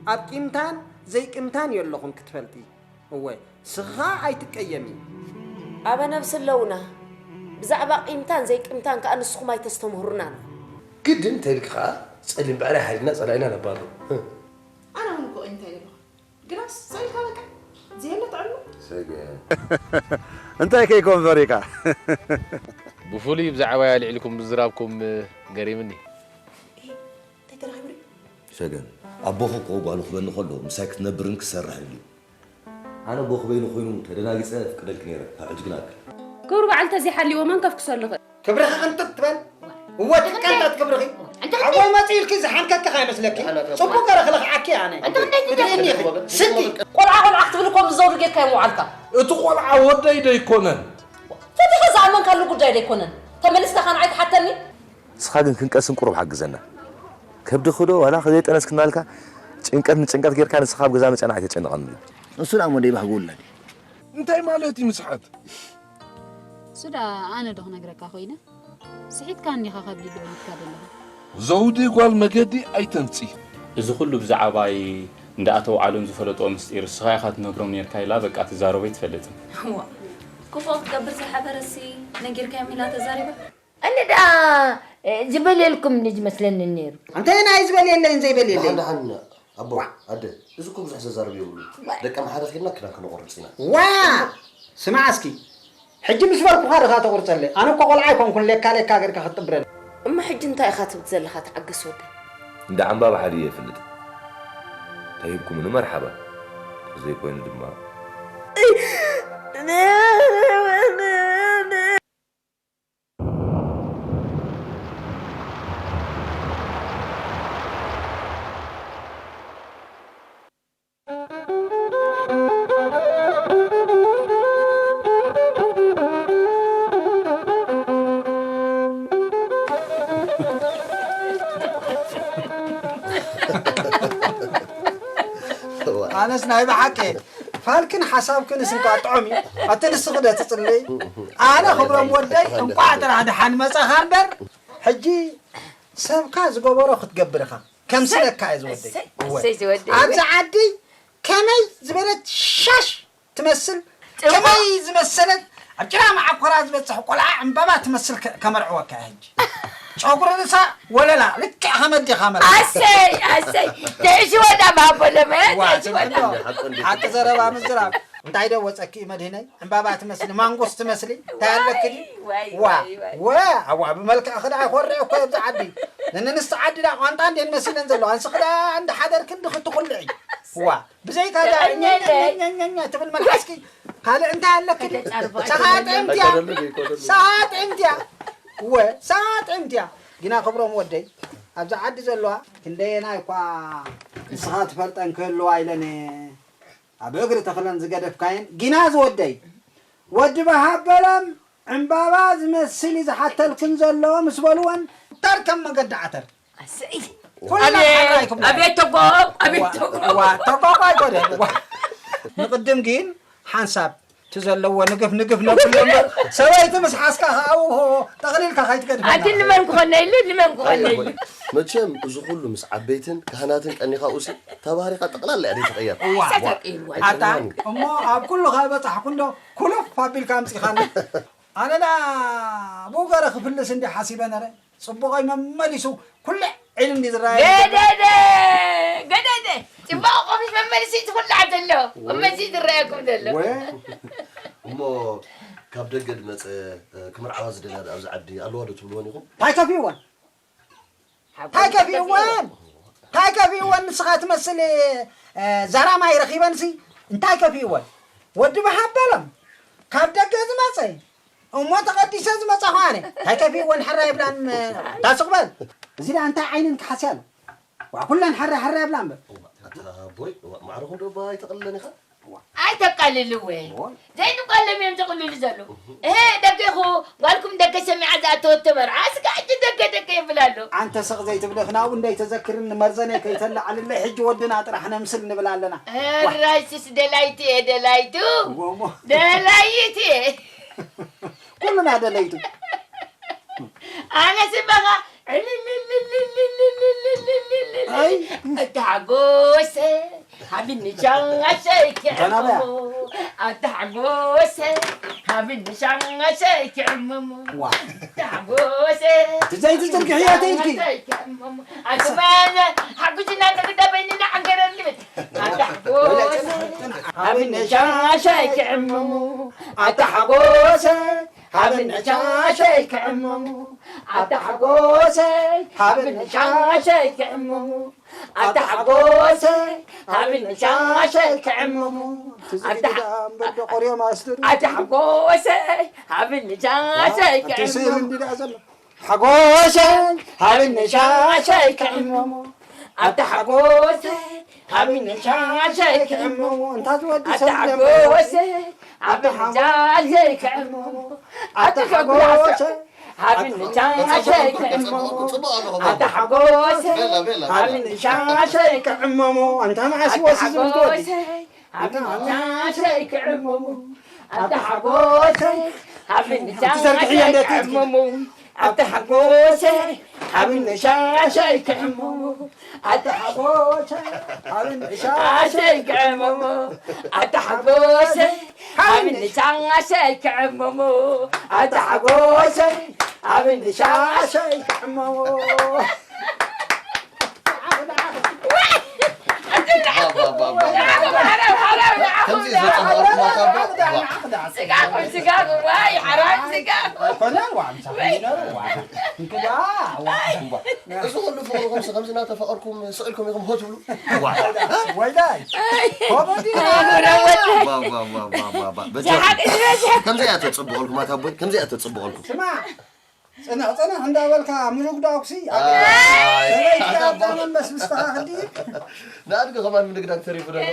ኣብ ቂምታን ዘይቂምታን የለኹን ክትፈልጢ። እወ፣ ስኻ ኣይትቀየሚ። ኣበ ነብሲ ኣለውና። ብዛዕባ ቂምታን ዘይቂምታን ከኣ ንስኹም ኣይተስተምህሩናን። ግድን እንተኢልኪ ከኣ ጸሊም ብዕራይ ሓዲግና ጸላኢና ነባርሮ። ኣነ እውን እኮ እንታይ ይብልኻ? ግናስ ሰልካ በቃ። ዘየለ ጥዕና። ሰገን። እንታይ ከይኮን ፈሪኻ? ብፍሉይ ብዛዕባይ ኣልዒልኩም ምዝራብኩም ገሪምኒ። እንታይ ተረኺቡ? ሰገን፣ ኣቦኺ እኮ ጓሉ ክበኒ ከሎ ምሳይ ክትነብርን ክትሰርሕን ድዩ? ኣነ ኣቦኺ በይኑ ኮይኑ ተደናጊጸ ፍቅደልኪ ነይረ፣ ካብ ሕጂ ግን ኣክል። ክብሪ በዓል ተዘይሓልይዎ መን ከፍክሰሉ ይኽእል? ክብርኻ ቅንጥጥ ትበል። እወ ትቀንጠጥ ክብርኺ። ሓወይ መጺኡ ኢልኪ ዝሓንከክኽ ኣይመስለኪ? ጽቡቕ ገረ ክልኽዓኪ ኣነ። ክትርእኒ ኢኺ። ስቲ። ቆልዓ ቆልዓ ክትብል እኮ ምስ ዘውዲ ጌርካዮ ምውዓልካ። እቲ ቆልዓ ወደይ ዶ ኣይኮነን? ፈቲኻ ዝኣመንካሉ ጉዳይ ዶ ኣይኮነን? ተመሊስካ ኸ ንዓይ ትሓተኒ? ንስኻ ግን ክንቀስን ቁሩብ ሓግዘና። ከብድኺ ዶ ዋላ ከዘይጠነስኪ እናልካ ጭንቀት ንጭንቀት ጌርካ ንስኻ ኣብ ገዛ መጸና ኣይተጨንቐንላ። እሱ ደኣ እሞ ደይ ባህጉ ውላድ። እንታይ ማለት እዩ ምስሓት? እሱ ደኣ ኣነ ዶ ክነግረካ ኮይነ? ስሒትካ እንዲኻ ከብዲ ዶ ኢልካ ዘለኻ? ዘውዲ ጓል መገዲ ኣይተምጺ። እዚ ኩሉ ብዛዕባይ እንዳ ኣተውዓሎም ዝፈለጥዎ ምስጢር እስኻ ኢኻ ትነግሮም ኔርካ ኢላ በቃ ትዛረቦ ኣይትፈልጥን። እዋ፣ ክፉእ ክትገብር ዝሓበረሲ ነጊርካዮም ኢላ ተዛሪባ? ኣነ ደኣ፣ እ፣ ዝበልየልኩም እዩ ዝመስለኒ ነይሩ። እንታይ ናይ ዝበልየለይን ዘይበልየለይን? ደሓን፣ ደሓን፣ ኣቦ፣ ኣደ፣ እዚ እኮ ብዙሕ ዘዛርብ የብሉን። ደቂ ኣምሓረ ኬድና ክዳን ክንቆርጽ ኢና። ዋ! ስማዕ እስኪ፣ ሕጂ ምስ በልኩኻ ዲኻ ተቑርጸለይ? ኣነ እኮ ቆልዓ ኣይኮንኩን፣ ሌካ ሌካ ጌርካ ክትጥብረኒ። እሞ ሕጂ እንታይ ኢኻ ትብል ዘለኻ? ተዓገስ ወደይ። እንዳ ዕምባባ ሓዲገ እፈልጥ። ተሂብኩምኒ መርሓባ። ተዘይኮይኑ ድማ ኣነስ ናይ ብሓቂ ፋልክን ሓሳብክንስ እንኳ ጥዑም እዩ። ኣቲ ንስኺ ዶ ትጽልይ? ኣነ ክብሮም ወደይ እንቋዕ ጥራሕ ደሓን መጻኻ እምበር፣ ሕጂ ሰብካ ዝገበሮ ክትገብር ኢኻ። ከምስለካ እየ ዝወደይ። እሰይ፣ እወ። እሰይ ዝወደይ። ኣብዚ ዓዲ ከመይ ዝበለት ሻሽ ትመስል፣ ጥዑም። ከመይ ዝመሰለት ኣብ ጭራ መዓኮራ ዝበጽሕ ቆልዓ ዕምባባ ትመስል ከ-፣ ከመርዕወካ እየ ሕጂ። ጨጉሪ ርእሳ ወለላ፣ ልክዕ ከም ኣዴኻ መርዓ። ኣሰይ፣ ኣሰይ። ትሕሽወና ባቦ ለመ፣ ዋ፣ ትሕሽወና። ጽቡቕ። ሓቂ ዘረባ ምዝራብ። እንታይ ዶ ወጸኪ መድህነይ? ዕምባባ ትመስሊ፣ ማንጎስ ትመስሊ። እንታይ ኣለኪ ድዩ? ዋይ፣ ዋ፣ ዋይ፣ ዋይ። ወ-፣ ኣዋ፣ ብመልክዕኺ ደኣ ይኾርዕ እኮ ኣብዚ ዓዲ። ነንስቲ ዓዲ ደኣ ቋንጣ እንድየን መሲለን ዘለዋ። ንስኺ ደኣ እንዳ ሓደርኪ እንዲ ክትኹልዒ። ዋ፣ ብዘይካ ደኣ ተቐነለ። ኛኛኛኛኛ ትብል መልሓስኪ። ካልእ እንታይ ኣለኪ ድዩ? ከተጻርፋ ሰኻ ኣይኮነን። ጥዕምቲ እያ። ኣይኮነን፣ ኣይኮነን። ሰኻ ጥዕምቲ እያ። ወ-፣ ሰኻ ጥዕምቲ እያ። ግና ክብሮም ወደይ፣ ኣብዚ ዓዲ ዘለዋ ክንደየናይ እኳ ንስኻ ትፈልጠን ክህልዋ ኢለን እየ። ኣብ እግሪ ተኽለን ዝገደፍካየን ጊና ዝወደይ። ወዲ በሃበሎም ዕምባባ ዝመስል እዩ ዝሓተልክን ዘሎ ምስ በልወን፣ ተር ከም መገዲ ዓተር። ኣሰይ። ኩለን ኣቤት፣ ሓራ ይክብላ። ኣቤት ተጎም፣ ኣቤት ዋ፣ ተጎም። ዋ፣ ተጎም ኣይኮነን። ዋ። ንቅድም ግን ሓንሳብ እቲ ዘለዎ ንግፍ ንግፍ ነብሎ እምበር፣ ሰበይቲ ምስ ሓዝካ ከኣ፣ ኦሆ፣ ጠቕሊልካ ከይትገድፈና። ኣቲ ንመን ክኾነሉ፣ ንመን ክኾነሉ? መቸም እዚ ኩሉ ምስ ዓበይትን ካህናትን ቀኒኻኡሲ ተባሪኻ ጠቕላላ እያ ዘይትቕየር። እዋ። ሰተቂርዋ። ኣታ፣ ኣይትቕየርን። እሞ ኣብ ኩሉ ከይበጻሕኩ እንዶ ኩልፍ ኣቢልካ ኣምጺኻኒ። ኣነ ደኣ ብኡ ገረ ክፍልስ እንዲ ሓሲበ ነረ። ጽቡቐይ መመሊሱ ኩልዕ ኢሉ እንዲ ዝረኣየ። ገደደ! ገደደ! ጽባቐ ቆሚሽ መመሊሱ እዩ ዝኹላዕ ዘሎ። ወይ። መመሊሱ እዩ ዝረኣየኩም ዘሎ። ወይ። እሞ ካብ ደገ ዝመጸ፣ እ፣ ክምርዓዋ ዝደልያ ዶ ኣብዚ ዓዲ ኣለዋ ዶ ትብልወን ኢኹም? እንታይ ከፊእወን? እንታይ ከፊእወን? እንታይ ከፊእወን? ንስኻ ትመስል፣ እ፣ ዛራማይ ረኺበንሲ እንታይ ከፊእወን? ወዲ ብሃበሎም ካብ ደገ ዝመጸ እሞ ተቐዲሰ ዝመጻኹ ኣነ። እንታይ ከፊእወን? ሕራ ይብላን፣ እ፣ ዳስቕ በል። እዚ ደኣ እንታይ ዓይነን ክሓስያ ኣሎ? ዋ፣ ኩለን ሕራ ሕራ ይብላ እምበር። ኣታ ኣቦይ፣ ዋ፣ ማዕረኹም ዶ እባ ኣይተቕልለን ኢኻ? ኣይተቃልልወ። ኦይ። ዘይንቃሎም እዮም ዘቕልሉ ዘለዉ። እህ፣ ደገኹ፣ ጓልኩም ደገ ሰሚዓ ዝኣተወቶ መርዓ፣ እስከ ሕጂ ደገ ደገ ይብል ኣሎ። ኣንተ ስቕ ዘይትብሊ፣ ክናቡ እንዳይተዘክርን ንመርዘነይ ከይተላዓልለይ፣ ሕጂ ወድና ጥራሕ ነምስል ንብል ኣለና። ዋ። እራይ ስስ ደላይቲ እየ፣ ደላይቱ። እሞ፣ እሞ። ደላይት እየ። ኩልና ደለይቱ። ኣነ ስበኻ ኣይ። ኣታ ሓጎሰ፣ ሃብኒ ሻሻይ ክዕመሙ። ኣታ ሓጎሰ፣ ሃብኒ ሻሻይ ክዕመሙ። ዋ። ኣታ ሓጎሰ፣ ትዘይ ትጽርግሕያ ተይልኪ። ሻሻይ ክዕመሙ። ኣቱማነ፣ ሓጉጅና ተግዳ በይንና ዓንገረን ንብል። ኣታ ሓጎሰ፣ ሃብኒ ሻሻይ ክዕመሙ። ኣታ ሓጎሰ፣ ሃብኒ ሻሻይ ክዕመሙ። ኣታ ሓጎሰይ፣ ሃብኒ ሻሻይ ክዕመሙ። ኣታ ሓጎሰይ፣ ሃብኒ ሻሻይ ክዕመሙ። ኣታ ሓ-፣ ኣታ ሓጎሰይ፣ ሃብኒ ሻሻይ ክዕመሙ። ሓጎሰይ፣ ሃብኒ ሻሻይ ክዕመሙ። ኣታ ሓጎሰይ፣ ሃብኒ ሻሻይ ክዕመሙ። እንታ ትወዲ ኣታ ሰብ ሓጎሰ፣ ሃብኒ ሻሻይ ክዕመሙ። ኣታ ሓጎሰ፣ ሃብኒ ሻሻይ ክዕመሙ። ኣታ ሓጎሰ፣ ቤላ፣ ቤላ፣ ቤላ። ሃብኒ ሻሻይ ክዕመሙ። ኣንታ መዓስ ኣታ ወሲ ዝብል ትወዲ? ሓጎሰ፣ ሃብኒ ሻሻይ ክዕመሙ። ኣታ ሓጎሰ፣ ሃብኒ ኣቲ ዘርግሕያ ሻሻይ እንዴት ትብሊ? ክዕመሙ። ኣታ ሓጎሰ፣ ሃብኒ ሻሻይ ክዕመሙ። ኣታ ሓጎሰ፣ ሃብኒ ሻሻይ ክዕመሙ። ኣታ ሓጎሰ፣ ሃብኒ ሻሻይ ክዕመሙ። ኣታ ሓጎሰ፣ ሃብኒ ሻሻይ ክዕመሙ። ከምዚ እዩ ዘጸንቐልኩም ኣታ ኣቦ? ስጋኹም፣ ስጋኹም፣ ዋይ፣ ሓራም ስጋኹም። ኣይኮነን፣ ዋ፣ ምሳኹም ይነሩ፣ ዋ። እንክዳ፣ ዋ። እምባ፣ እዚ ኩሉ ፍቕርኹምሲ ከምዚ እናተፋቐርኩም ስቕ ኢልኩም ኢኹም ሆ ትብሉ? ዋ። ወይላይ። ኣይ። ኮበዲ። ዋ፣ ዋ፣ ዋ፣ ዋ፣ ዋ። በጃኹም። ዝሓቂ ዝበዝሐ። ከምዚ እያ ተጽብቐልኩም ኣታ ኣቦይ፣ ከምዚ እያ ተጽብቐልኩም። ስማዕ። ጽንሕ ጽንሕ እንዳበልካ ምንጉዳጉሲ፣ ኣይ። ሰበይቲ ኣብዛ መንበስ ምስተኻ ክንዲ። ንኣድጊ ከማን ምንግዳግ ተሪፉ ዶ? እ፣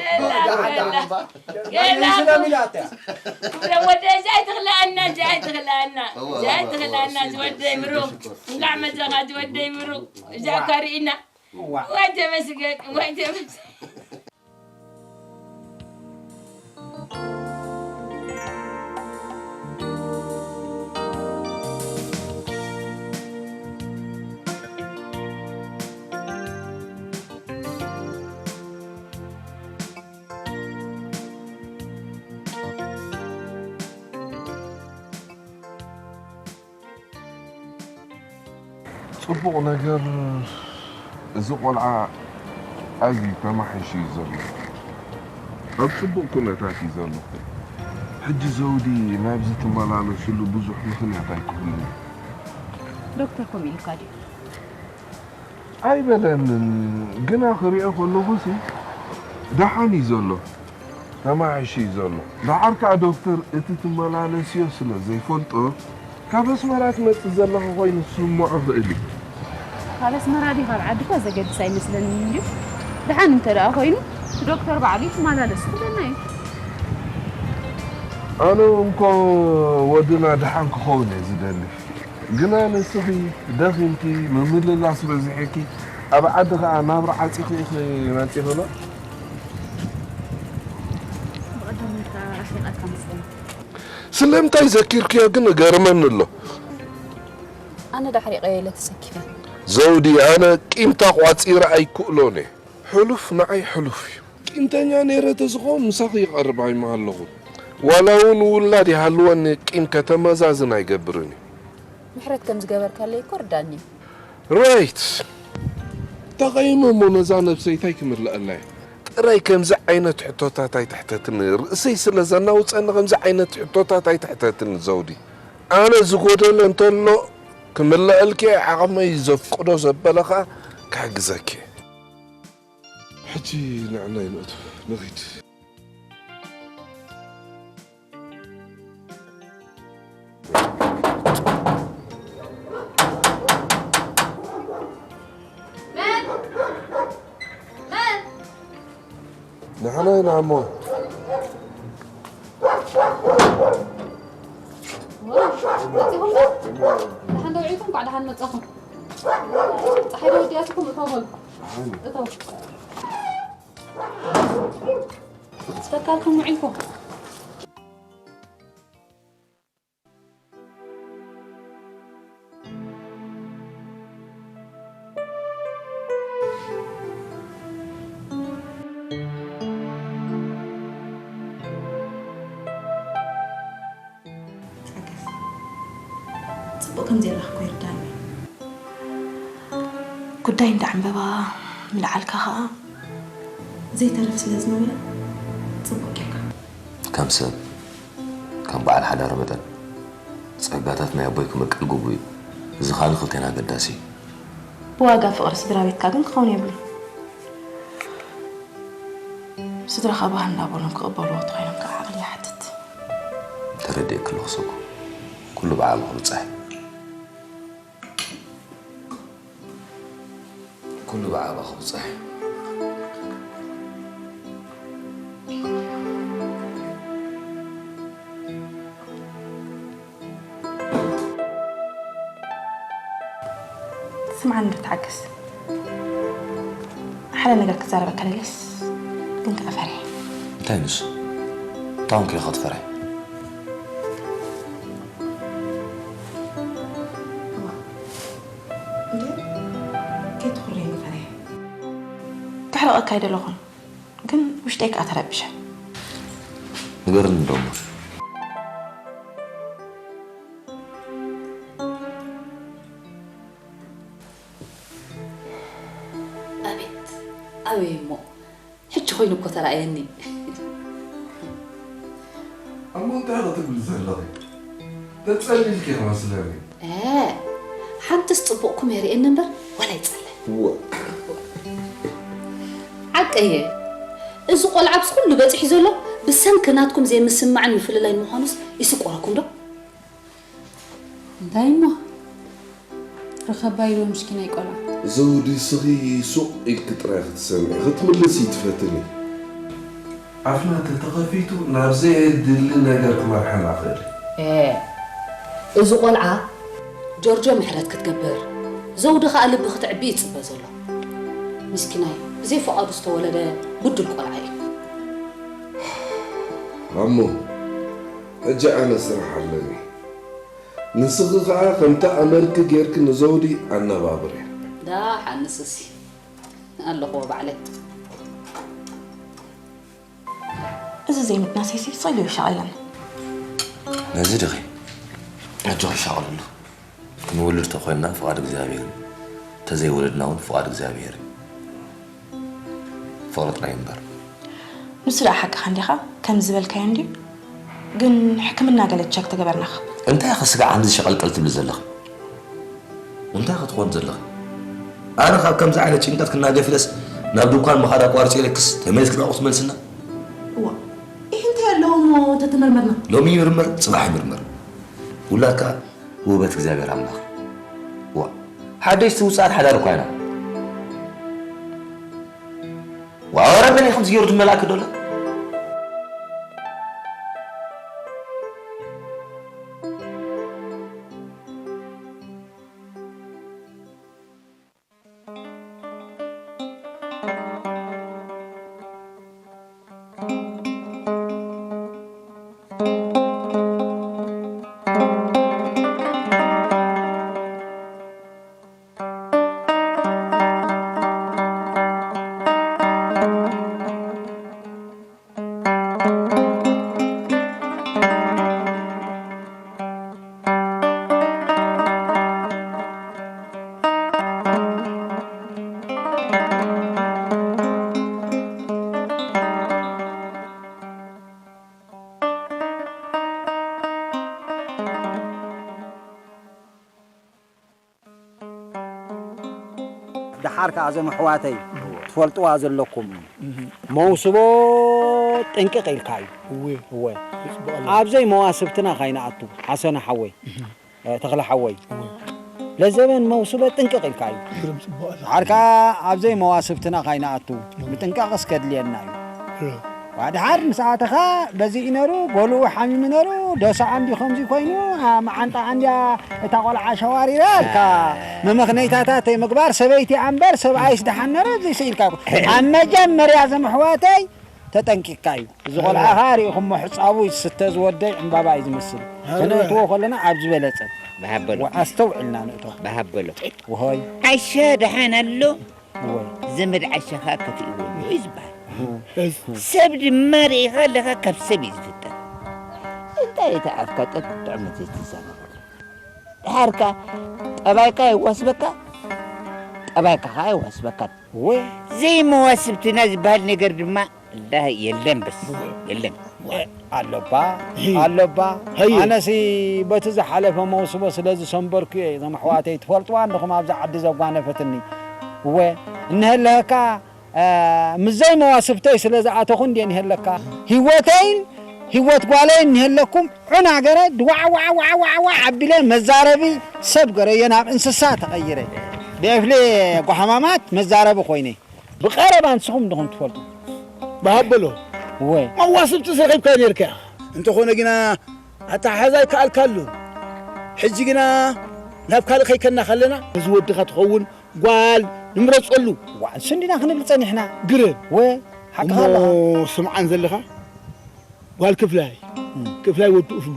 ደሓን፣ ደሓን። ገና። ስለሚዳት እያ። ወደ እዛ ኣይትኽልኣና፣ እዛ ኣይትኽልኣና፣ እዋ፣ እዛ እዋ፣ ኣይትኽልኣና፣ እዋ፣ ዝወደይ ሽኮር፣ ብሩኽ። ሽኮር፣ እንኳዕ ሽኮር፣ መዛኻ ሽኮር። ዝወደይ ብሩኽ። እዛ እዋ። እኳ ርኢና። እዋ። ወይ ተመስገን፣ ወይ ተመስገን። ጽቡቕ ነገር፣ እዚ ቆልዓ ኣዝዩ ተማሒሹ እዩ ዘሎ። ኣብ ጽቡቕ ኩነታት እዩ ዘሎ። ሕጂ ዘውዲ ናብዚ ትመላለስሉ ብዙሕ ምኽንያት ኣይክህሉን እዩ። ዶክተር ከምኡ ኢሉካ ድዩ? ኣይበለንን፣ ግና ክሪኦ ከለኹሲ ደሓን እዩ ዘሎ። ተማሒሹ እዩ ዘሎ። ደሓር ከኣ ዶክተር እቲ ትመላለስዮ ስለ ዘይፈልጦ፣ ካብ ኣስመራ ትመጽእ ዘለኻ ኮይኑ ክስምዖ ይኽእል እዩ። ካብ ኣስመራ ድዩ ካብ ዓዲ እኳ ዘገድስ ኣይመስለንን እንድዩ። ደሓን እንተ ደኣ ኮይኑ፣ እቲ ዶክተር ባዕሉ ይትመላለስ ክብለና እዩ። ኣነ እንኮ ወድና ደሓን ክኸውን እየ ዝደሊ። ግና ንስኺ ደኺምኪ፣ ምምልላስ በዚሑኪ፣ ኣብ ዓዲ ኸኣ ናብራ ዓጺኺ ኢኺ መጺኺ ዶ? ብቐዳመይቲ ኣስኒቓትካ መስለኒ። ስለምንታይ ዘኪርክዮ ግን እገርመኒ ኣሎ። ኣነ ዳሕሪቐዮ ኢለ ተሰኪፈ። ዘውዲ፣ ኣነ ቂም ተቋጺረ ኣይክእሎን እየ። ሕሉፍ ንዓይ ሕሉፍ እዩ። ቂምተኛ ነይረ ተዝኸውን ምሳኺ ይቐርብ ኣይምሃለኹን። ዋላ እውን ውላድ ይሃልወኒ ቂም ከተመዛዝን ኣይገብርን እዩ። ምሕረት ከም ዝገበርካለይ እኮ ርዳኒ እዩ። ራይት። ተቐይመ እሞ ነዛ ነብሰይ እንታይ ክምልኣላ እየ? ጥራይ ከምዚ ዓይነት ሕቶታት ኣይትሕተትኒ። ርእሰይ ስለ ዘናውጸኒ ከምዚ ዓይነት ሕቶታት ኣይትሕተትኒ ዘውዲ። ኣነ ዝጎደለ እንተሎ ክምልኣልኪ እየ፣ ዓቕመይ ዘፍቅዶ ዘበለ ኸኣ ክሕግዘኪ እየ። ሕጂ ንዕናይ ንእቱ፣ ንኺድ። መን? መን? ንሕና ኢና እሞ። ዋው፣ መጺኹም ዶ? ደሓን ዶ ውዒልኩም? እንኳዕ ደሓን መጻኹም። ጸሓይ ዶ ወዲኣትኩም? እተው በሉ። እተው። ዝተካልኩም ውዒልኩም። ጽቡቕ ከም ዘየላኽኮ ይርዳኒ። ጉዳይ እንዳ ዕምበባ ምልዓልካ ኸኣ ዘይተርፍ ስለ ዝነበረ ጽቡቕ ጌርካ። ከም ሰብ፣ ከም በዓል ሓዳር መጠን፣ ጸጋታት ናይ ኣቦይ ክምቀል ግቡእ እዩ። እዚ ኸኣ ንኽልቴና ኣገዳሲ እዩ። ብዋጋ ፍቕሪ ስድራ ቤትካ ግን ክኸውን የብሉን። ስድራኻ ባህ እንዳበሎም ክቕበልዎ እንተኾይኖም ከዓ ዓቕሊ ይሓትት። ተረዲኤኪ ኣለኹ ሰጉ። ኩሉ ብዓቕሚ ክብጻሕ እዩ። ኩሉ ብዓቕሚ ክብጻሕ እዩ። ስምዓኒ ዶ ተሓገስ። ሓደ ነገር ክዛረበካ ደልየስ ግን ከኣ ፈሪሐ። እንታይ ንሱ? እንታይ ኮንኪ ኢኺ ክትፈርሒ? እዋ፣ እንዴ? ከይትኹርየኒ ፈሪሐ። ከሕርቐካ ኣይደለኹን፣ ግን ውሽጠይ ከኣ ተረቢሸ። ንገርኒ እንዶ እሞ። ኣቤት ኣበይ እሞ ሕጂ ኮይኑ እኮ ተራእየኒ። እሞ እንታይ ክትብሊ ዘለኺ? ተጸሊልኪ መስለኒ። እ፣ ሓንትስ ጽቡቕኩም የርእየኒ እምበር ዋላ ይጸልእ። እወ። ሓቀየ። እዚ ቆልዓ ኣብዚ ኩሉ በጺሑ ዘሎ ብሰንኪ ናትኩም ዘይምስምማዕን ምፍልላይን ምዃኑስ ይስቆረኩም ዶ? እንታይ እሞ? ርኸባ ኢሉ ምስኪናይ ቆልዓ። ዘውዲ፣ ስኺ ሱቕ ኢልኪ ጥራይ ክትሰምዒ፣ ክትምልሲ ትፈትኒ። ኣፍና ተተኸፊቱ ናብ ዘየድሊ ነገር ክመርሓና ኽእል። ኤ፣ እዚ ቆልዓ ጆርጆ ምሕረት ክትገብር፣ ዘውዲ ኸኣ ልቢ ክትዕቢ ይጽበ ዘሎ። ምስኪናይ፣ ብዘይ ፍቓዱ ዝተወለደ ብዱል ቆልዓ እዩ። ኣሞ፣ ሕጂ ኣነ ስራሕ ኣለኒ። ንስኺ ኸኣ ከምቲ ኣመርኪ ጌርኪ ንዘውዲ ኣነባብርያ። ዳ ሓንስሲ ኣለኹዎ ባዕለይ። እዚ ዘይምትናሰይሲ ጸልዩ ይሻቐለኒ። ነዚ ድኺ ኣጆኺ ይሻቐለሉ። ክንወልድ ተኾይንና ፍቓድ እግዚኣብሔር እዩ። ተዘይወለድና እውን ፍቓድ እግዚኣብሔር እዩ። ፍቕሪ ጥራይ እምበር። ንሱ ደኣ ሓቅኻ እንዲኻ፣ ከም ዝበልካዮ እንድዩ። ግን ሕክምና ገለ ቸክ ተገበርናኻ። እንታይ ኢኺ ስጋዕ ከምዚ ሸቐልቀል ትብሊ ዘለኺ? እንታይ ኢኺ ትኾኒ ዘለኺ? ኣነ ካብ ከምዚ ዓይነት ጭንቀት ክናገፍ ኢለስ ናብ ድኳን ምኻድ ኣቋርጸ ኢለክስ ተመሊስኪ ናብኡ ክትመልስና? እዋ፣ ይህ እንታይ ኣለዎ እሞ ተተመርመርና? ሎሚ ይምርመር፣ ጽባሕ ይምርመር። ውላድካ ውህበት እግዚኣብሔር ኣምላኽ። ዋ፣ ሓደሽቲ ውጽኣት ሓዳር እኳ ኢና። ዋው፣ ኧረ መን እዩ ከምዚ ገይሩ ዝመልኣኪ ዘሎ? ደሓር ከኣ እዞም ኣሕዋተይ ትፈልጥዋ ዘለኩም፣ መውስቦ ጥንቅቕ ኢልካ እዩ። እወ። እወ። ጽቡቕ ኣሎ። ኣብዘይ መዋስብትና ካይንኣቱ፣ ሓሰነ ሓወይ፣ እ፣ ተኽለ ሓወይ። እወ። ለዘበን መውስቦ ጥንቅቕ ኢልካ እዩ። ግርም ጽቡቕ ኣሎ። ደሓር ከኣ ኣብዘይ መዋስብትና ካይንኣቱ፣ ምጥንቃቕ እስከድልየና እዩ። እወ። ዋድሓር ምስ ኣተኻ በዚ እዩ ነሩ፣ ጎልኡ ሓሚሙ ነሩ፣ ደሳዓ እንዲ ከምዚ ኮይኑ፣ ኣ፣ መዓንጣ እንድያ እታ ቆልዓ ሸዋሪራ ኢልካ፣ መመኽነይታታት ምግባር ሰበይቲ ኣምበር ሰብኣይስ ደሓን ነሩ፣ እዚ ስኢልካ እኮ። ኣብ መጀመርያ እዞም ኣሕዋተይ ተጠንቂቕካ እዩ። እዚ ቆልዓ ኸኣ ርኢኹሞ ሕጻቡ ዝስተ ዝወደይ ዕምባባ እዩ ዝመስል። ከነእትዎ ከለና ኣብ ዝበለጸ። ብሃበሎ። ወ-፣ ኣስተውዕልና ንእቶ። ብሃበሎ። ወሆይ። ዓሻ ደሓን ኣሎ። እወ። ዘመድ ዓሻኻ ከፊእዎ እዩ ዝበሃል። እህ። ሰብ ድማ ርኢኻ ኣለኻ ካብ ሰብ እዩ ዝፍጠር። እንታይ እቲ ኣፍካ ጠጥዑመት ዘይትዛረበሉ? ድሓርካ ጠባይካ የዋስበካ፣ ጠባይካ ኸዓ የዋስበካ። እወ። ዘይመዋስብትና ዝበሃል ነገር ድማ ላ የለን፣ በስ የለን። ኣሎባ፣ ኣሎባ። ኣነሲ በቲ ዝሓለፈ መውስቦ ስለ ዝሰንበርኩ እየ፣ እዞም ኣሕዋተይ ትፈልጥዋ ኣለኹም ኣብዛ ዓዲ ዘጓነፈትኒ። እወ፣ እንሀለኸካ፣ እ፣ ምስ ዘይመዋስብተይ ስለ ዝኣተኹ እንድየ እንሀለካ። ህይወተይን ህይወት ጓለይን እንሀለኩም ዑና ገረ ድዋዕ ዋዕ ዋዕ ዋዕ ዋዕ ኣቢለ መዛረቢ ሰብ ገረዮ ናብ እንስሳ ተቐይረ። ብዕፍሊ ጓሓማማት መዛረቢ ኮይነ። ብቐረባ ንስኹም እንዲኹም ትፈልጡ። ብሃበሎ። እወ። መዋስብቲ ዝረኺብካ ነይርካ ኢኻ። እንተኾነ ግና ኣተሓሕዛ ኣይከኣልካሉን። ሕጂ ግና ናብ ካልእ ከይከድና ከለና፣ እዚ ወድኻ ትኸውን ጓል ንምረጸሉ። ዋዕ፣ እሱ እንዲና ክንብል ጸኒሕና። ግርም። እወ፣ ሓቅኻ እሞ ኣለኻ። ስምዓን ዘለኻ፣ ጓል ክፍላይ፣ እም። ክፍላይ ወዲ እፍሉ።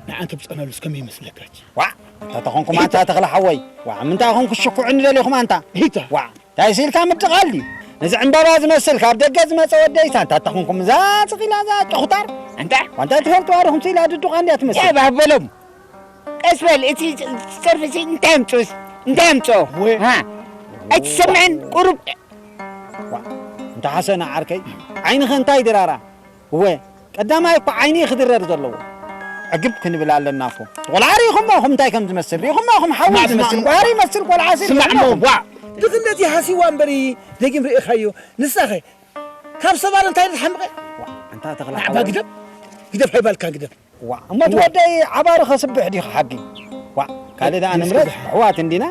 ንዓ እንተብጸናሉስ ከመይ ይመስለካ? ዋዕ፣ እንታይ ተኾንኩም ኣንታ ተኽለ ሓወይ? ዋዕ፣ ምንታይ ኢኹም ክሽኩዑኒ ደሊኹም ኣንታ? ሂታ። ዋዕ፣ እንታይ ሲልካ ምድቓል ድዩ? ነዚ ዕምባባ ዝመስል ካብ ደገ ዝመጸ ወደይታ እንታይ ተኾንኩም? እዛ ጽቕ ኢላ እዛ ጨኹታር? ኣንታ? ዋንታ ትፈልጥዋ ዲኹም? ስኢላ ድዱቓ እንድያ ትመስል። እንታይ ባህ በሎም? ቀስ በል፣ እቲ ጸርፊ ሲ እንታይ ኣምጽኡስ? እንታይ ኣምጽኦ? ወይ። ሃ? ኣይትሰምዕን? ቁሩብ። ዋዕ፣ እንተ ሓሰና ዓርከይ፣ ዓይንኸ እንታይ ድራራ? እወ፣ ቀዳማይ እኮ ዓይኒ እዩ ክድረር ዘለዎ። ዕግብ ክንብል ኣለና እኮ። ቆልዓ ርኢኹሞ እኹም እንታይ ከም ዝመስል? ርኢኹሞ እኹም ሓዊ ስማዕ፣ ዝመስል? ስማዕ፣ ጓሪ ይመስል ቆልዓ ሲ ስማዕ ርኢኹሞ እሞ፣ እኹም? ዋዕ። ድኽነት ይሃስይዋ እምበሪ፣ ደጊም ርኢኻዮ። ንሳኸ፣ ካብ ሰባር እንታይ ዝሓምቐ? ዋዕ፣ ኣንታ ተኽለ ናዕባ ሓወይ። ግደፍ፣ ግደፍ ኣይባልካ ግደፍ። ዋዕ፣ እሞ እቲ ወደይ ዓባሪ ከስብሕ ዲኺ ሓቂ? ዋዕ፣ ካልእ ደኣ እስኪ ንምረጽ፣ ዝሓ- ኣሕዋት እንዲና፣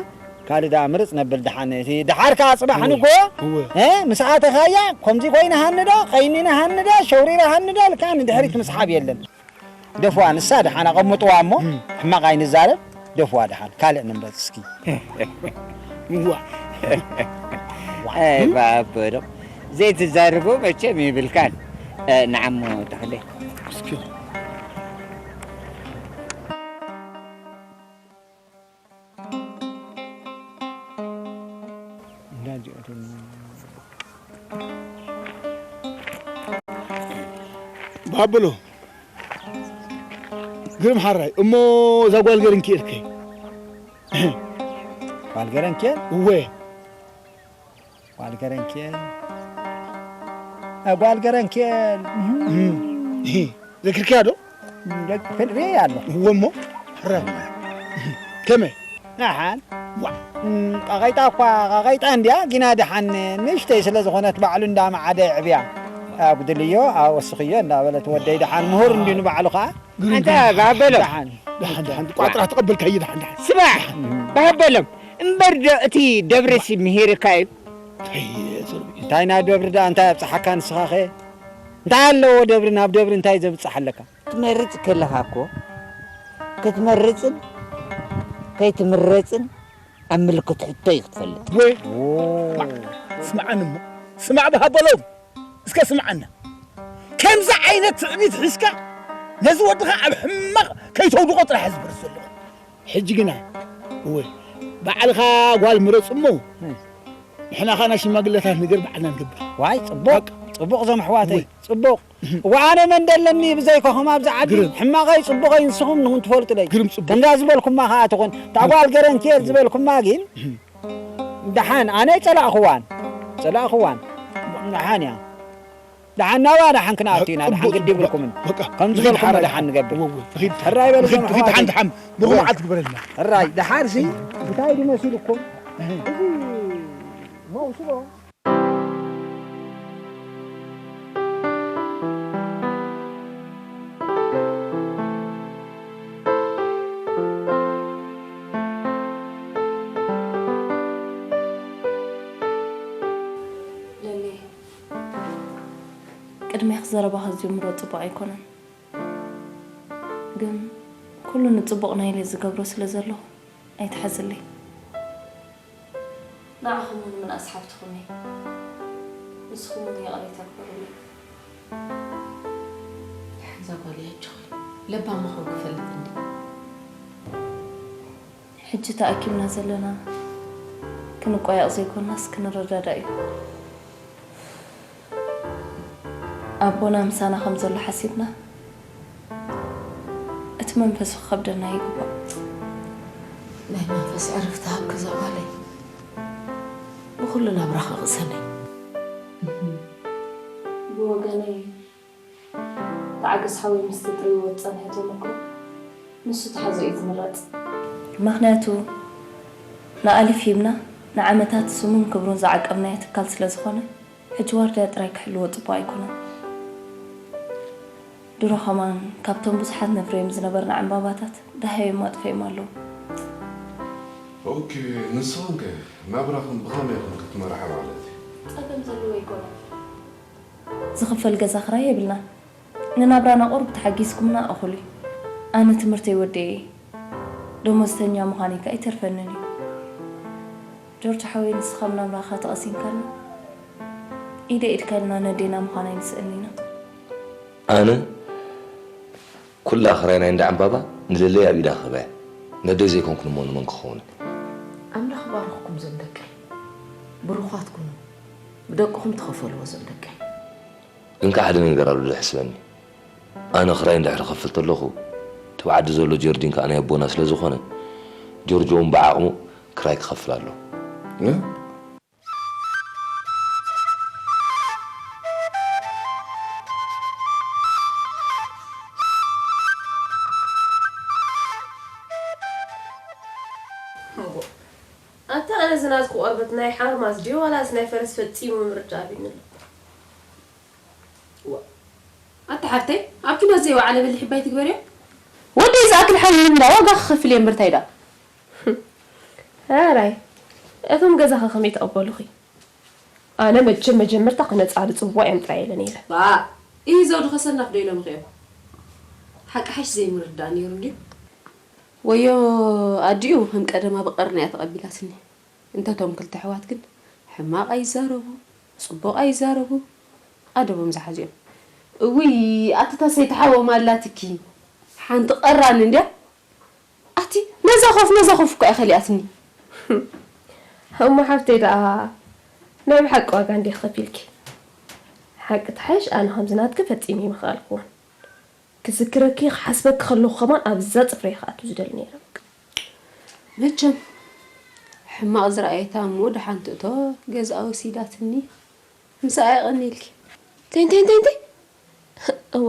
ካልእ ደኣ ምርጽ ነብል ደሓን። እቲ ደሓር ከኣ ጽባሕ እወ፣ ንግሆ፣ እወ። እ፣ ምስ ኣተኻያ፣ ከምዚ ኮይንሃኒ ዶ፣ ቀይኒንሃኒ ዶ፣ ሸውሪርሃኒ ዶ፣ ኢልካ ንድሕሪት ምስሓብ የለን። ግደፍዋ፣ ንሳ ደሓን ኣቐምጥዋ እሞ፣ እም። ሕማቕ ኣይንዛረብ፣ ግደፍዋ ደሓን፣ ካልእ ንምረጽ እስኪ። ዋዕ። ኣይ፣ ባበሎ። ዘይትዛረቦ መቸም ይብልካን። እ፣ ንዓሞ ተኽለ። እስኪ። ባብሎ፣ ግርም ሓራይ፣ እሞ እዛ ጓል ገርንኪኤል ከ? ጓል ገረንኪኤል? እወ። ጓል ገረንኪኤል? እ፣ ጓል ገረንኪኤል። እም። እም። ዘኪርክያ ዶ? ደቂ ፍልሪ ኣሎ። እወ እሞ፣ ሕራይ። ከመይ? ደሓን። ዋ። እም፣ ቃቐይጣ እኳ ቃቐይጣ እንድያ፣ ግና ደሓን ንእሽተይ ስለ ዝኾነት ባዕሉ እንዳመዓደ የዕብያ። ኣጉድልዮ፣ ኣወስኽዮ እንዳበለት ወደይ ደሓን ምሁር እንድዩ ንባዕሉ ኸኣ። ግርም፣ ኣንታ ግርም። ባበሎ። ደሓን። ደሓን፣ ደሓን። ቋጥራ ተቐበልካዮ፣ ደሓን፣ ደሓን። ስማዕ፣ ደሓን። ባበሎም። እምበር ዶ እቲ ደብረሲ ምሂርካ እዩ? እንታይ፣ ዘርቢ። እንታይ ናይ ደብሪ ደኣ፣ እንታይ ኣብጽሓካ ንስኻኸ? እንታይ ኣለዎ ደብሪ፣ ናብ ደብሪ እንታይ ዘብጽሕ ኣለካ? ክትመርጽ ከለኻ እኮ፣ ክትመርጽን ከይትምረጽን ኣብ ምልክት ሕቶ እዩ ክትፈልጥ። ወይ፣ ኦ። ስማዕ፣ ስማዕኒ እሞ፣ ስማዕ በሃበሎም፣ እስከ ስማዓና። ከምዚ ዓይነት ትዕቢት ሒዝካ፣ ነዚ ወድኻ ኣብ ሕማቕ ከይተውድቖ ጥራሕ እየ ዝብርስ ዘለኹ። ሕጂ ግና፣ እወ፣ ባዕልኻ ጓል ምረጽ እሞ፣ እም። ንሕና ኸኣ ናይ ሽማግለታት ነገር ባዕልና ንገብር። ዋይ፣ ጽቡቕ፣ በቃ። ጽቡቕ እዞም ኣሕዋተይ፣ እወ። ጽቡቕ። እወ፣ ኣነ መን ደለኒ ብዘይኮኹም ኣብዚ ዓዲ፣ ግርም። ሕማቐይ ጽቡቐይ ንስኹም ንኹም ትፈልጡለይ። ግርም ጽቡቕ። ከምዛ ዝበልኩማ ኸኣ ትኹን። እታ ጓል ገረንኪኤል ዝበልኩማ ግን፣ እም። ደሓን፣ ኣነ ኣይጸላእኽዋን። ጸላእኽዋን። ደሓን እያ። ደሓን ናብኣ ደሓን ክንኣቱ ኢና፣ ደሓን ጽቡቕ፣ ግዲ ጽቡቕ። ይብልኩምን። በቃ። ከም ንኺድ ዝበልኩሞ ሓራይ። ደሓን ንገብር። እወ፣ እወ። ንኺድ። ሕራይ በሉ ንኺድ፣ ንኺድ፣ ኣሕዋተይ። ደሓን፣ ደሓን። ብኹምዓት ግበረልና። ሕራይ፣ ደሓርሲ እንታይ ድመሲልኩም? እህ። እዚ መውስቦ ለሊ፣ ቅድሜኺ ዘረባኺ ዝጅምሮ ጽቡቕ ኣይኮነን። ግን ኩሉ ንጽቡቕ ናይ ኢለ ዝገብሮ ስለ ዘለኹ ኣይትሓዝለይ። ንዓኹም እውን ምንኣስ ሓፍትኹም እየ። ንስኹም እውን ይቕሬታ ግበሩለይ። እዛ ጓለይ ኣጆኺ፣ ለባም ምዃን ክፈልጥ እንዲ። ሕጂ ተኣኪብና ዘለና ክንቋየቕ ዘይኮንናስ ክንረዳዳእ እዩ። ኣቦና ምሳና ከም ዘሎ ሓሲብና፣ እቲ እቲ መንፈሱ ክኸብደና ይግባእ። ናይ መንፈስ ዕረፍቲ ሃብኪ እዛ ጓለይ። ንኹሉ ናብራኺ ቅሰኒ። ብወገነይ፣ ተዓገስ ሓወይ ምስቲ ትርእይዎ ዝጸንሐ ተመክሮ ንሱ ተሓዞ እዩ ዝምረጽ። ምኽንያቱ፣ ንኣሊፍ ሂብና ንዓመታት ስሙን ክብሩን ዝዓቀብናዮ ትካል ስለ ዝኾነ፣ ሕጂ ዋርድያ ጥራይ ክሕልዎ ጽቡቕ ኣይኮነን። ድሮ ከማን ካብቶም ብዙሓት ነፍርዮም ዝነበርና ዕምባባታት ደሃዮም ኣጥፊኦም ኣለዉ። ኦኬ፣ ንስኽን ከ ናብራኽን ብኸመይ ኢኽን ክትመርሓ ማለት እዩ? ጸገም ዘለዎ ኣይኮነን። ዝኽፈል ገዛ ክራይ የብልናን። ንናብራና ቁሩብ ተሓጊዝኩምና እኹል እዩ። ኣነ ትምህርተይ ወዲኤ እየ። ደሞዝተኛ ምዃነይ ከኣ ኣይተርፈንን እዩ። ጆርጅ ሓወይ፣ ንስኻ ኣብ ናብራኻ ተቐሲንካና፣ ኢደ ኢድካ ኢልና ነዴና ምዃን ኣይንስእን ኢና። ኣነ ኩላ ክራይ ናይ እንዳ ዕምባባ ንለለይ ኣብ ኢዳ ክህባ እየ። ነደይ ዘይኮንኩን እሞ ንመን ክኸውን? ኣምላኽ ይባርኽኩም ዞም ደቀይ። ብሩኻት ኩኑ። ብደቅኹም ተኸፈሉዎ ዞም ደቀይ። ግን ከኣ ሓደ ነገር ኣሎ ዘሕስበኒ። ኣነ ክራይ እንድሕር እኸፍል ተለኹ፣ እቲ ብዓዲ ዘሎ ጀርዲን ከኣ ናይ ኣቦና ስለ ዝኾነ፣ ጆርጆ እውን ብዓቕሙ ክራይ ክኸፍል ኣለዎ። እ? እሞ፣ ኣታ ኣነ ዝናትኩ ቆርበት ናይ ሓርማዝ ድዩ ዋላስ ናይ ፈረስ ፈጺሙ ምርጫ ኣቢኒ ኣሎ። ዋ፣ ኣታ ሓፍተይ፣ ኣብ ኪኖ ዘይወዓለ በሊሕ እባ ኣይትግበርዮ። ወደይ ዝኣክል ሓሚሙ እንዳ ዋጋ ክኸፍል እየ እምበር እንታይ ደኣ? ሕራይ፣ እቶም ገዛኸ ከመይ ተቐበሉኺ? ኣነ መቸም መጀመርታ ክነጻሪ ጽቡቕ እዮም ጥራይ ኢለ ነይረ። ባ፣ ኢሂ ዘውዲ ከሰናፍ ዶ ኢሎምኺ እዮም? ሓቂ ሓሽ ዘይምርዳእ ነይሩ እንድዩ። ወዮ ኣዲኡ ከም ቀደማ ብቐርና እያ ተቐቢላትኒ። እንተ እቶም ክልተ ኣሕዋት ግን ሕማቕ ኣይዛረቡ፣ ጽቡቕ ኣይዛረቡ። ኣደቦም ዝሓዙ እዮም። እውይ፣ ኣቲ እታ ሰይቲ ሓዎም ኣላትኪ። ሓንቲ ቀራኒ እንድያ። ኣቲ ነዛ ኮፍ፣ ነዛ ኮፍ እኮ እያ ከሊኣትኒ። እሞ ሓፍተይ ደኣ ናይ ብሓቂ ዋጋ እንድየ ክኸፊልኪ። ሓቂ ትሓይሽ፣ ኣነ ከምዚ ናትኪ ፈጺመ ኣይምኸኣልኩዎን። ክዝክረኪ፣ ክሓስበኪ ከለኹ ከማን ኣብዛ ጽፍረይ ክኣቱ ዝደሊ ነይረ። በቃ። መቸም ሕማቕ ዝረኣየታ እሞ ደሓን ትእቶ ገዝኣ ወሲዳትኒ። ምስኣ የቐንየልኪ። ተይ፣ ተይ፣ ተይ፣ ተይ። እዋ፣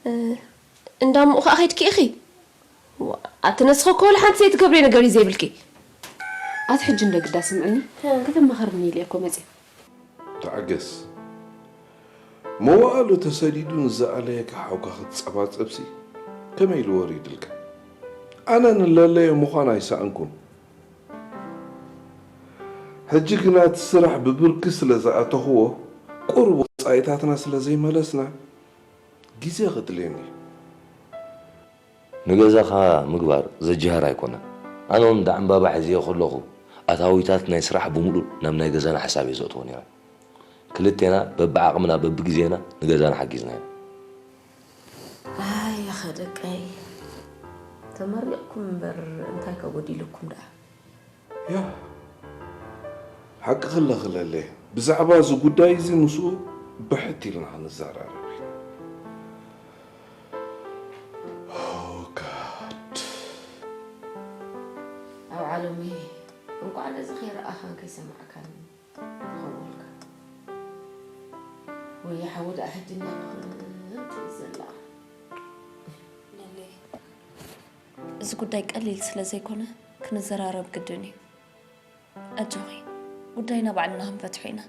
እ፣ እንዳምኡ ከኣ ከይድኪ ኢኺ? ዋ፣ ኣቲ ነስኺ እኮ ወላ ሓንቲ ዘይትገብሪ ነገር እዩ ዘይብልኪ። ኣቲ ሕጂ እንደ ግዳ ስምዕኒ፣ እ። ከተማኸርኒ ኢለ እኮ መጽየ። ተዓገስ። መዋእሉ ተሰዲዱ ንዝኣለየካ ሓውካ ክትጸባጸብሲ ከመይ ኢሉ ወሪድልካ? ኣነ ንለለዮ ምዃን ኣይሰኣንኩን። ሕጂ ግና እቲ ስራሕ ብብርኪ ስለ ዝኣተኽዎ፣ ቁሩብ ወጻኢታትና ስለ ዘይመለስና፣ ግዜ ከድልየኒ እዩ። ንገዛኻ ምግባር ዘጅሃር ኣይኮነን። ኣነ እውን እንዳ ዕምባባ ሒዘዮ ከለኹ፣ ኣታዊታት ናይ ስራሕ ብምሉእ ናብ ናይ ገዛና ሕሳብ እየ ዘእትዎ ነይረ። ክልቴና በብዓቕምና በብግዜና ንገዛና ሓጊዝና ኢና። ኣይ፣ ኣኸ ደቀይ፣ ተመሪቕኩም እምበር እንታይ ከ ጎዲሉኩም ደኣ? ያ፣ ሓቂ ክለኽለለ፣ ብዛዕባ እዚ ጉዳይ እዚ ምስኡ ብሕት ኢልና ክንዘራረብ ኢና። ኦ ጋድ። ኣብ ዓለመይ እንቋዕ ነዚ ከይረኣኻን ከይሰማዕካን ክኸውልካ። ወይ ሓዊ ደኣ ሕጂ እንዳ ክኽን ትብል ዘላ። ለለይ፣ እዚ ጉዳይ ቀሊል ስለ ዘይኮነ ክንዘራረብ ግድን እዩ። ኣጆኺ፣ ጉዳይና ባዕልና ክንፈትሖ ኢና።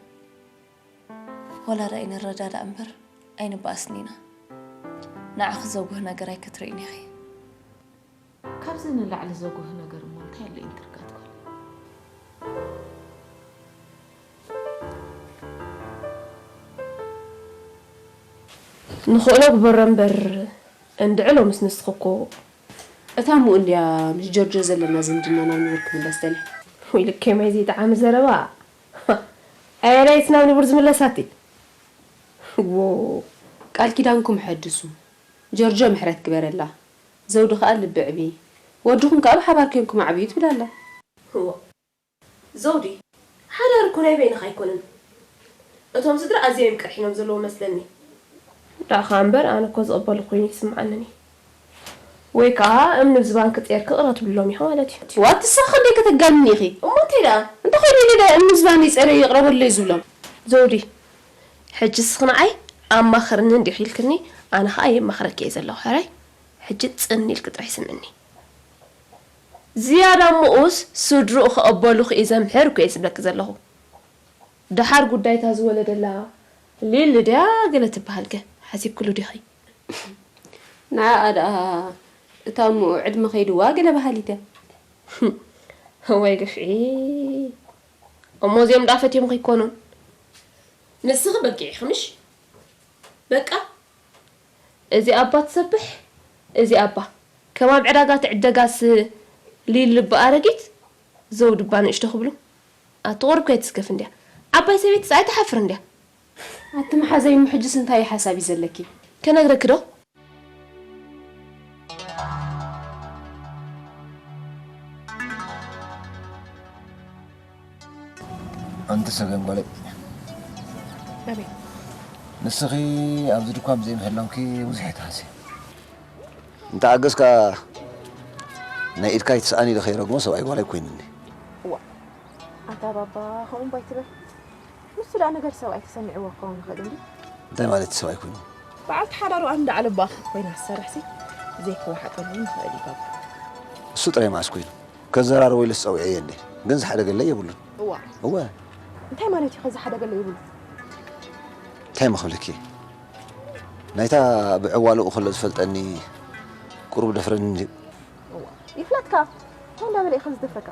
ዋላ ደኣ ኣይንረዳዳእ እምበር ኣይንበኣስን ኢና። ንዓኺ ዘጉህ ነገር ኣይክትርእይን ኢኺ። ካብዚ ንላዕሊ ዘጉህ ነገር እሞ እንታይ ኣሎ ኢንትርጋት ጓል? ንኽእሎ ግበሮ እምበር እንድዒ ሎምስ ንስኺ እኮ። እታ እሞ እንድያ ምስ ጆርጆ ዘለና ዝምድና ናብ ንቡር ክምለስ ደልያ። ወይ ልከይ ማይ ዘይጠዓመ ዘረባ። ኣየናይ እቲ ናብ ንቡር ዝምለስ ኣቲ? ዎ። ቃል ኪዳንኩም ሐድሱ። ጆርጆ ምሕረት ግበረላ። ዘውዲ ከኣ ልቢ ዕቢ። ወድኹም ከኣ ብሓባር ኬንኩም ኣዕብዩ ትብል ኣላ። እዋ። ዘውዲ፣ ሓዳር እኮ ናይ በይንኻ ኣይኮነን። እቶም ስድራ ኣዝዮም እዮም ቀርሒኖም ዘለዉ መስለኒ። ደኣ ኸኣ እምበር ኣነ እኮ ዝቕበሎ ኮይኑ ይስምዓንን እዩ። ወይ ከዓ እምኒ ዝባን ክፅየር ክቕረ ትብሎም ኢኻ ማለት እዩ። ዋት ንስኺ ክንደይ ከተጋንኒ ኢኺ? እሞ እንታይ ደኣ? እንተኾይኑ ኢለ እምኒ ዝባን ይፀረ ይቕረበለይ ዝብሎም። ዘውዲ፣ ሕጂ ንስኺ ንዓይ ኣማኽርኒ እንዲኺ ኢልክኒ፣ ኣነ ከዓ የማኽረኪ እየ ዘለኹ። ሕራይ፣ ሕጂ ፅን ኢልኪ ጥራሕ ስምዕኒ። ዝያዳ እሞኡስ ስድርኡ ክቕበሉኺ እየ ዘምሕር እኮ እየ ዝብለኪ ዘለኹ። ደሓር ጉዳይ እታ ዝወለደላ ሊሊ ድያ ገለ ትበሃል ከ ሓሲብክሉ ዲኺ? ንዓኣ ደኣ እታ እሞ ዕድመ ከይድዋ ገለ በሃሊት እያ። ወይ ግፍዒ። እሞ እዚኦም ደኣ ፈትዮም ከይኮኑን? ንስኺ በጊዕ ኢኺ ምሽ? በቃ። እዚ ኣባ ትሰብሕ፣ እዚ ኣባ። ከም ኣብ ዕዳጋ ትዕደጋስ ሊል ልቢ ኣረጊት፣ ዘውዲ እባ ንእሽቶ ክብሉ። ኣቲ ቁሩብ ከይትስከፍ እንድያ። ዓባይ ሰበይትስ ኣይትሓፍር እንድያ። ኣቲ መሓዘይ፣ እሞ ሕጅስ እንታይ ሓሳብ እዩ ዘለኪ? ከነግረኪ ዶ? ኣንቲ ሰገን ጓለይ፣ ኣቤት። ንስኺ ኣብዚ ድኳን ብዘይ ምህላውኪ ብዙሕ እየ ተሃስየ። እንተ ኣገዝካ ናይ ኢድካ ኣይትስኣን ኢለ ከይረግሞ ሰብኣይ ጓል ኣይኮይንኒ። እዋ፣ ኣታ ባባ፣ ከምኡ እምባ ኣይትበል። ንሱ ደኣ ነገር ሰብኣይ ተሰሚዕዎ ክኸውን ይኽእል እንድዩ። እንታይ ማለት ሰብኣይ ኮይኑ? በዓልቲ ሓዳሩ ኣንዳ ዓለባ ኮይና ትሰርሕሲ ዘይክወሓጠሉ ንኽእል እዩ ባባ። እሱ ጥራይ መዓስ ኮይኑ? ከዘራርቦ ኢለስ ጸዊዐዮ እንዴ? ግን ዝሓደገለይ የብሉን። እዋ። እወ። እንታይ ማለት እዩ ከዝሓደገለይ የብሉን? እንታይ ምኽብለኪ? ናይታ ብዕዋልኡ ከሎ ዝፈልጠኒ ቁሩብ ደፍረኒ እንድዩ። እዋ፣ ይፍለጥካ። እንታይ እንዳበለ እዩ ከዚ ዝደፍረካ?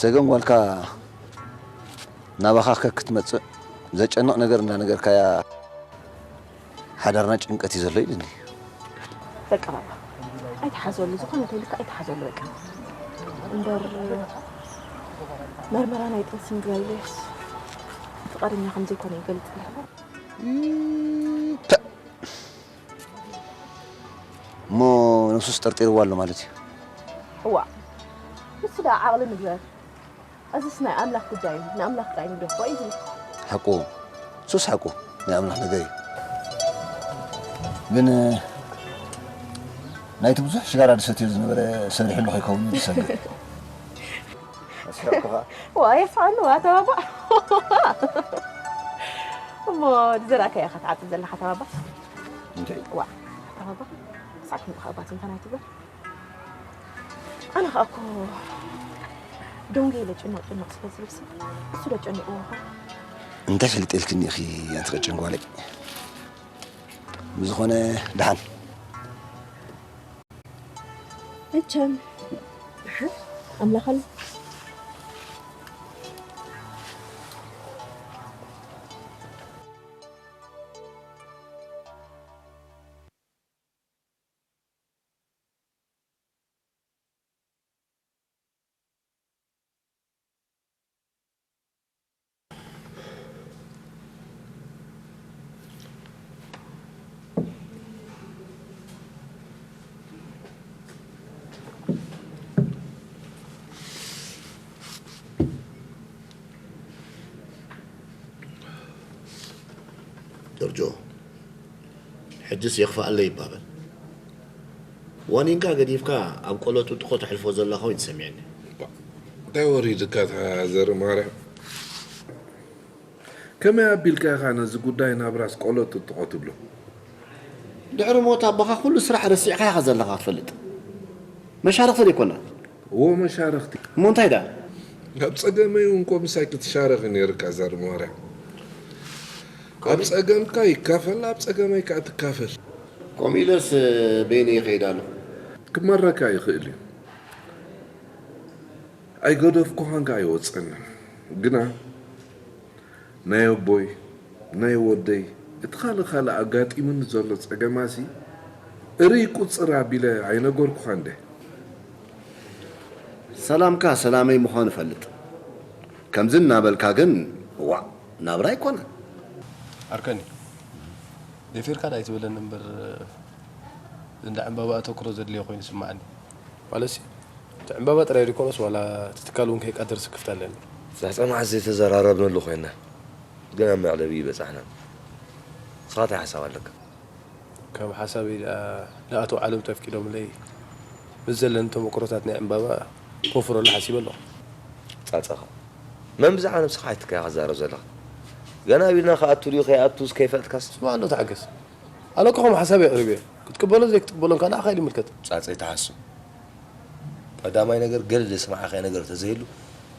ሰገን ጓልካ ናባኻ ከክትመጽእ ዘጨንቕ ነገር እንዳነገርካያ ሓዳርና ጭንቀት እዩ ዘሎ ኢሉኒ። በቃ ባባ፣ ኣይትሓዘሉ፣ ዝኾነ ተይልካ ኣይትሓዘሉ በቃ። እምበር መርመራ ናይ ጥንሲ ምግባር ኢለስ ፍቓደኛ ከም ዘይኮነ ይገልጽ ኣለኹ። እተ-፣ እሞ ነብሱስ ጠርጢርዋ ኣሎ ማለት እዩ? እዋ፣ ንሱ ደኣ ዓቕሊ ንግበር። እዚስ ናይ ኣምላኽ ጉዳይ እዩ፣ ንኣምላኽ ጥራይ ንግደፎ እዩ ዝብል። ሓቁ፣ እሱስ ሓቁ፣ ናይ ኣምላኽ ነገር እዩ። ግን፣ ናይቲ ብዙሕ ሽጋራ ዝሰትዮ ዝነበረ ሰሪሕሉ ከይከውን እዩ ዝሰግእ። ኣስሒቕኩኻ። ዋይ፣ የስሓኑ፣ ኣታ ባባ። እሞ፣ ዝዘራእካዮ ኢኻ ትዓጽድ ዘለኻ፣ ኣታ ባባ። እንታይ? ዋ፣ ኣታ ባባ፣ ክሳዕ ክንድኻ ኣባት እንታን ኣይትበል። ኣነ ኸኣ እኮ ደንጉየ ኢለ ጭንቕ ጭንቕ ስለ ዝብልሲ፣ እሱ ዶ ጨኒቕዎ ኸ? እንታይ ፈሊጠ ኢልክኒ ኢኺ ኣንቲ ቀጭን ጓለይ? ብዝኾነ ደሓን። መቸም ደሓን ኣምላኽ ኣሎ። ጆርጆ፣ ሕጅስ የኽፍኣለይ ይባበል። ዋኒንካ ገዲፍካ ኣብ ቆሎ ጥጥቖ ተሕልፎ ዘለኻ ኮይኑ ተሰሚዕኒ። እንታይ ወሪድካ እታ ዘርማርያም? ከመይ ኣቢልካ ኢኻ ነዚ ጉዳይ ናብራስ ቆሎ ጥጥቖ ትብሎ? ድሕሪ ሞት ኣቦኻ ኩሉ ስራሕ ረሲዕካ ኢኻ ዘለኻ ክትፈልጥ። መሻርኽቲ ደይኮና? እዎ መሻርኽቲ። እሞ እንታይ ደኣ? ኣብ ጸገመይ እውን እኮ ምሳይ ክትሻረኽ ነይርካ ዘርማርያም። ኣብ ጸገምካ ይካፈል፣ ኣብ ጸገመይ ከኣ ትካፈል። ከምኡ ኢለስ በይነይ ይኸይድ ኣለኹ። ክመረካ ይኽእል እዩ። ኣይገደፍኩኻን ከኣ ኣይወጸንን። ግና ናይ ኣቦይ፣ ናይ ወደይ፣ እቲ ካልእ ካልእ ኣጋጢሙኒ ዘሎ ጸገማሲ እርይ ቁጽር ኣቢለ ኣይነገርኩኻን ደ? ሰላምካ ሰላመይ ምዃኑ እፈልጥ። ከምዚ እናበልካ ግን፣ ዋእ፣ ናብራ ኣይኮነን። ኣርከኒ፣ ደፊርካ ዳኣ ኣይትበለኒ እምበር፣ እንዳ ዕምባባ ኣተኩሮ ዘድልዮ ኮይኑ ይስምዓኒ። ማለትሲ፣ እቲ ዕምባባ ጥራይ ዘይኮነስ፣ ዋላ እቲ ትካል እውን ከይቃደር ስክፍታ ኣለኒ። ዛሕጻ መዓስ ዘይተዘራረብነሉ ኮይንና፣ ግን ኣብ መዕለቢ ይበጻሕና። ንስኻ እንታይ ሓሳብ ኣለካ? ከም ሓሳበይ ደኣ፣ ንኣቶ ዓለም ተፍቂዶምለይ፣ ምስ ዘለኒ ተመክሮታት ናይ ዕምባባ ክወፍረሉ ሓሲበ ኣለኹ። ጻጸኻ መን ብዛዕባ ነብስኻ ኣይትከያ ክዛረብ ዘለኻ? ገና ቢልና ክኣቱ ድዩ ከይኣቱስ ከይፈለጥካስ? ስማዕ ኣሎ፣ ተሓገስ። ኣነ እኮ ከም ሓሳብ የቕርብ እየ። ክትቅበሎ ዘይክትቅበሎ እንካ ንዓኻ እዩ ዝምልከት። ጻጸይ ተሓስብ። ቀዳማይ ነገር ገለ ዘስማዓኻዮ ነገር ተዘይሉ፣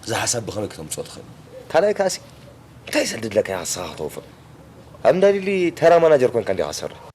እዚ ሓሳብ ብኸመይ ክተምጽኦ ትኽእል? ካልኣይ ከኣሲ እንታይ ዘልድለካ ኢኻ ንስኻ ከተውፍር? ኣብ እንዳሊሊ ተራ ማናጀር ኮንካ እንዲኻ ትሰርሕ።